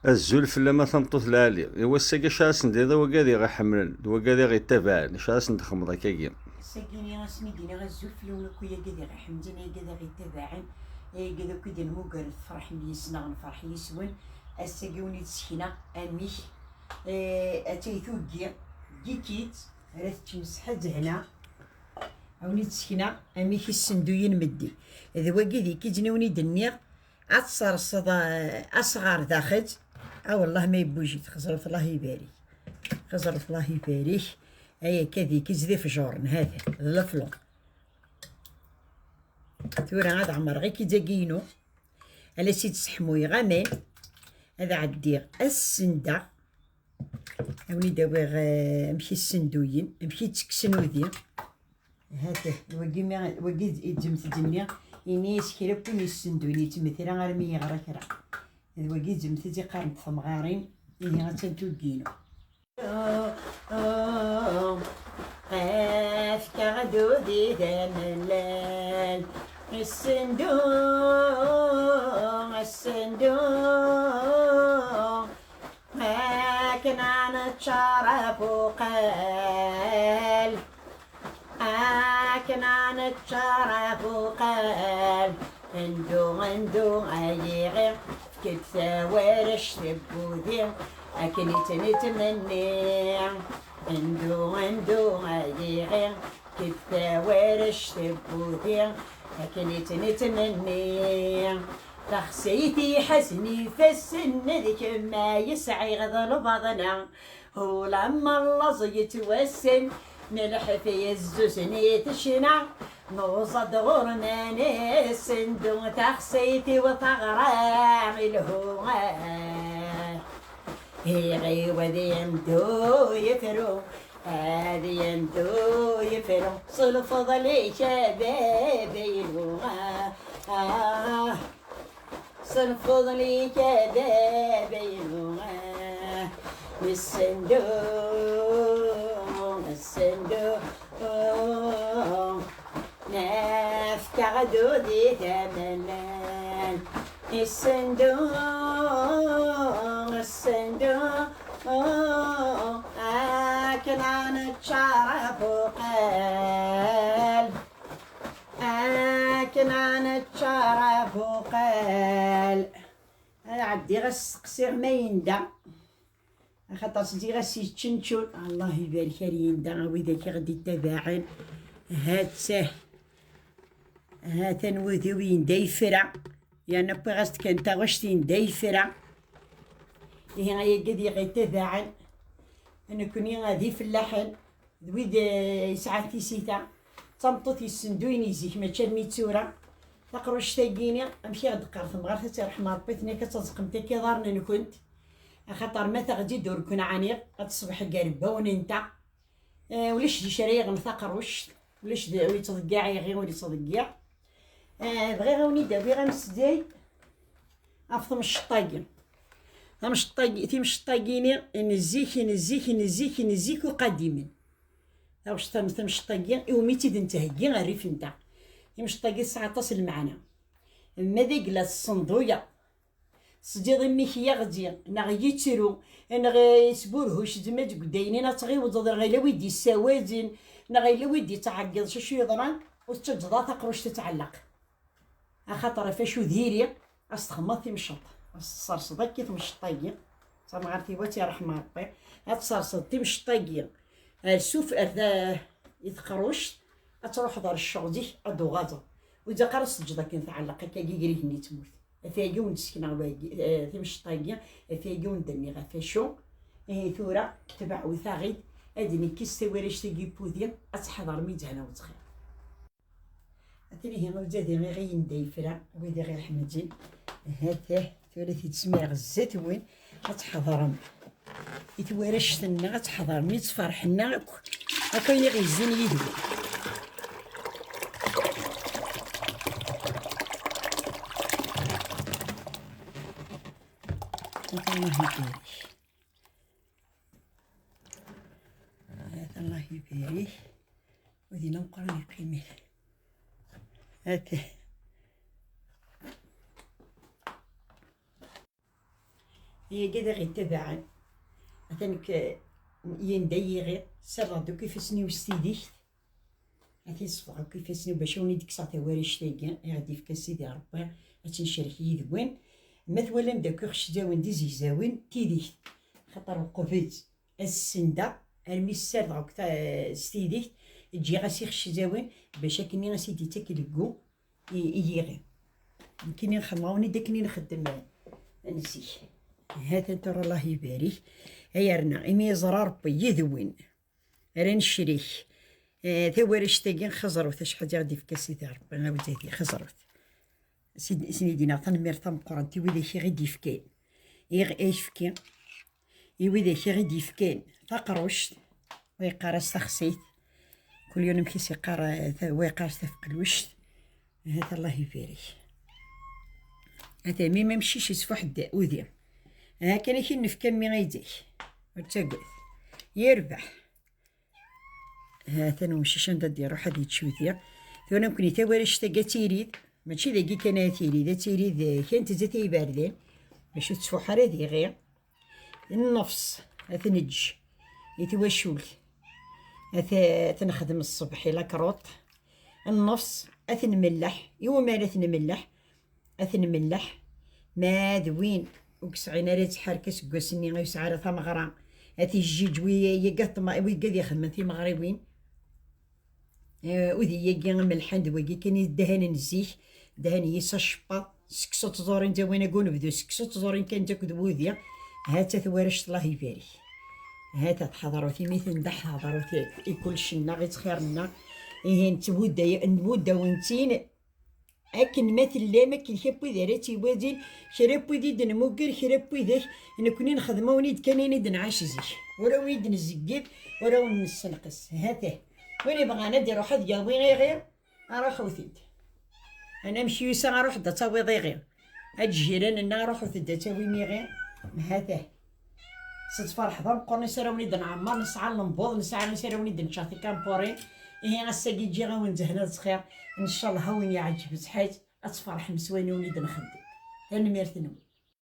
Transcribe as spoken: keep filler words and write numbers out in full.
Azul fell-am a tameṭṭut lɛali. I wass-agi acu ara sen-d-tiniḍ i wigad i ɣ-iḥemmlen d wigad i ɣ-ittabaɛen? Acu ara sen-d-txedmeḍ akkagi? Ass-agi-nni, asmi d-iniɣ azul fell-awen akk, ay agad i ɣ-iḥemmlen, ay agad i ɣ-ittabaɛen, ay agad akk i d-nmuger tefreḥem yis-neɣ, nefreḥ yis-wen. Ass-agi wen-id-sekneɣ amek, eh, attay tuggi, gikit, ara teččem ṣṣeḥḥa d hna. A wen-id-sekneɣ amek i ssenduyen medden. D wagi d ikiǧen i wen-id-nniɣ, ad tserseḍ, eh, asɣar daxel. A wellah ma yebbujit, xeẓret Allah ibarik. Xeẓret Allah ibarik. Ay akka d ikiǧ d ifjuren, hada, d leflon. Tura ad ɛemreɣ ikiǧ-agi-inu. Ala s-id-sseḥmuyeɣ aman. Ad ɛeddiɣ ad ssendeɣ. A wen-id-awiɣ, eh, amek i ssenduyen, amek i ttekksen udi. Hata, wagi mi, wagi i d-, i d-ǧemt d-nniɣ, ini-as kra n win yessenduyen, yettmetri armi yeɣra kra. D wagi i d-ǧemt-tt i qqarent temɣarin, ihi attan tuggi-inu. Efk-aɣ-d udi d amellal, ssendu, ssendu. Akken ad neččar abuqal, akken ad neččar abuqal. Ndu, ndu, ay iɣi, efk-d tawarect n wudi, akken i tt-nettmenni. Ndu, ndu, ay iɣi, efk-d tawarect n wudi, akken i tt-nettmenni. Taxsayt iḥazen ifassen, d kemm ay sɛiɣ d lbaḍna. Ulamma llaẓ yettwassen, nelḥef yezzuzen i tecna. Nuẓad ɣur-m ad nessendu, taxsayt-iw taɣra ilhu. Iɣiw ad yendu yefru, ad yendu yefru, s lfeḍl-ik a baba-inu. Ah, ah. S lfeḍl-ik a baba-inu, ah, nessendu, nessendu, nefk-aɣ-d udi d amellal. Nessendu, nessendu, akken ad neččar abuqal. Akken ad neččar abuqal. Ad ɛeddiɣ ad steqsiɣ ma yenda. Axaṭer s-, ziɣ as-yeččenčun. Allah ibarek ar yenda, a widak i ɣ-d-ittabaɛen. Ha-tt-ah. Ha-t-an wudi-w yenda yefra. Yerna wwiɣ-as-d kan taɣect yenda yefra. Ihi, ay agad i ɣ-ittabaɛen, nekkni d ifellaḥen, d wid, eh, yesɛan tisita. D tameṭṭut yessenduyen i zik, mačči armi d tura. Taqruct-agi-ni, amek i ɣ-d-teqqar temɣart, ad tt-iṛḥem Ṛebbi, tenna-k ad taẓeqemt akka iḍarren-nkent, axaṭer ma taɣ-d-id ur ken-ɛniɣ, ad teṣbeḥ gar webbawen-nteɣ. Eh, ulac d acu ara yaɣen taqruct, ulac d, ur yettḍeggiɛ iɣi, ur yettḍeggiɛ. Eh, bɣiɣ a wen-id-awiɣ amsday ɣef temceṭṭ-agi. Tamceṭṭ-agi, timceṭṭ-agi-ni n zik, n zik, n zik, n zik uqadimen. Taɣect tam-, tamceṭṭ-agi iwumi tt-id-nettheggi rrif-nteɣ. Timceṭṭ-agi tesɛa aṭas n lmeɛna. Ma d agla tessenḍuya, Sǧiḍ imi k-yaɣ-d, neɣ yettru, neɣ yesburhuc, d ma deg udaynin ad tɣiwḍeḍ, neɣ yella wi d-yessawaden, neɣ yella wi d-yettɛeggiḍ, s acu yeḍran, ur tettaǧǧeḍ ara taqruct ad tɛelleq. Axaṭer ɣef acu diri, ad s-txedmeḍ timceṭ, ad s-tesserseḍ akka i temceṭ-agi, d tamɣart-iw ad tt-iṛḥem Ṛebbi, ad tesserseḍ timceṭ-agi ar suf, ar ta-, i teqruct, ad truḥeḍ ar ccɣel-ik, ad d-tuɣaleḍ. Ur ilaq ara s-teǧǧeḍ akken tɛelleq akka gar igenni d tmurt. Ɣef wagi wen-d-sekneɣ wagi, eh, timceṭ-agi, ɣef wagi wen-d-nniɣ ɣef acu. Ihi tura, tbeɛɛut-aɣ-id, ad nekkes tawarect-agi n wudi, ad tḥeḍrem i ǧahna u ttxir. Atan ihi, ur ǧaden iɣiyen da yefra, wid i ɣ-iḥemden. Hatah, tura tid smireɣ zzat-wen, ad tḥeḍrem. I twarect-nneɣ ad tḥeḍrem, i ttferḥen-nneɣ akk, akk ayen i ɣ-yezzin yid-wen. Ata Allah ibarik. Ata Allah ibarik. Udi-nni ameqqran yeqqim-it. Ata. Yagi d aɣ-ittabaɛen. Atan k-, yenda yiɣi, ssardeɣ-d akk ifassen-iw s tidikt. Ati ṣefḍeɣ akk ifassen-iw bac ad wen-id-kkseɣ tawarect-agi i ɣ-d-ifka Sidi Ṛebbi, ad tt-necrek yid-wen. Ma twalam d akk ixecdawen d izegzawen, tidikt, xaṭer uqbel ad s-sendeɣ, armi ssardeɣ akk ta-, s tidikt, ǧǧiɣ-as ixecdawen bac akken ad s-id-ittak leggu i, i yiɣi. Nekkini nxemmem-awen-id akken i nxeddem n zik. Ha-t-an tura, Allah ibarek. Ay arna, imi yeẓra Ṛebbi yid-wen, ara necrek, eh, tawarect-agi, xeẓrut acḥal i ɣ-d-ifka Sidi Ṛebbi, a Uzzaydi, xeẓrut. Sid-, sidi-neɣ, tanemmirt tameqqrant i widak i ɣ-d-ifkan. I ɣ-, ayefki. I widak i ɣ-d-ifkan taqruct, wa yeqqar-as taxsayt, kul yiwen amek i s-yeqqar, eh, ta-, wa yeqqar-as tafeqluct. Ahat Allah ibarek. Ata mi amcic yesfuḥ-d udi. Aha kan, ad k-in-nefk a mmi aydak. Ur ttagad. Yerbeḥ. Ha-t-an umcic anda d-iruḥ ad yečč udi. Tura nekkni tawarect-agi ad tirid, mačči dagi kan ad tirid, ad tirid, eh, kan tezza i yiberdan, bac ur tettfuḥ ara diɣi. Nnefs ad t-neǧǧ i twacult, ad t-, ad t-nexdem ṣṣbeḥ i la croûte. Nnefs ad t-nmelleḥ, iwumi ara t-nmelleḥ? Ad t-nmelleḥ, ma d win ur yesɛin ara ttḥerk aseggas-nni, ur yesɛi ara tameɣra, ad t-ijjiǧ wi-, yagi ad tma-, wigad ixedmen timeɣriwin. Eh, udi-yagi amelḥan d wagi kan i ddahan n zik, ddahan yis acebbaḍ, seksu tẓurin d win agi unebdu, seksu tẓurin kan d akked wudi. Ha-tt-a twarect, Allah ibarek. Ha-tt-a tḥeḍrut imi tendeḥ teḥḍrut i, i kullec-nneɣ, i ttxir-nneɣ. Ihi nettbudda-, nbuddawen-tt-in. Akken ma tellam, akken kra n wid ara tt-iwadin, kra n wid i d-nmuger, kra n widak, nekkni nexdem-awen-id kan ayen i d-nɛac zik. Ur awen-id-nzegged, ur awen-nessenqes. Ha-t-ah. Win ibɣan ad iruḥ ad yawi iɣi, aruḥut-id. Anamek yusa, aruḥ-d ad tawiḍ iɣi. Ad jiran-nneɣ, ruḥut-d ad tawim iɣi. Ha-t-ah. S ttferḥ d ameqqran i s ara wen-id-nɛemmer, nesɛa lembuḍ, nesɛa i s ara wen-id-neččeɣ tikampurin. Ihi ass-agi ǧǧiɣ-awen zehna d ttxir. Ncallah a wen-yeɛǧeb ttḥaj, ad tferḥem s wayen i wen-id-nxeddem. Tanemmirt-nwen.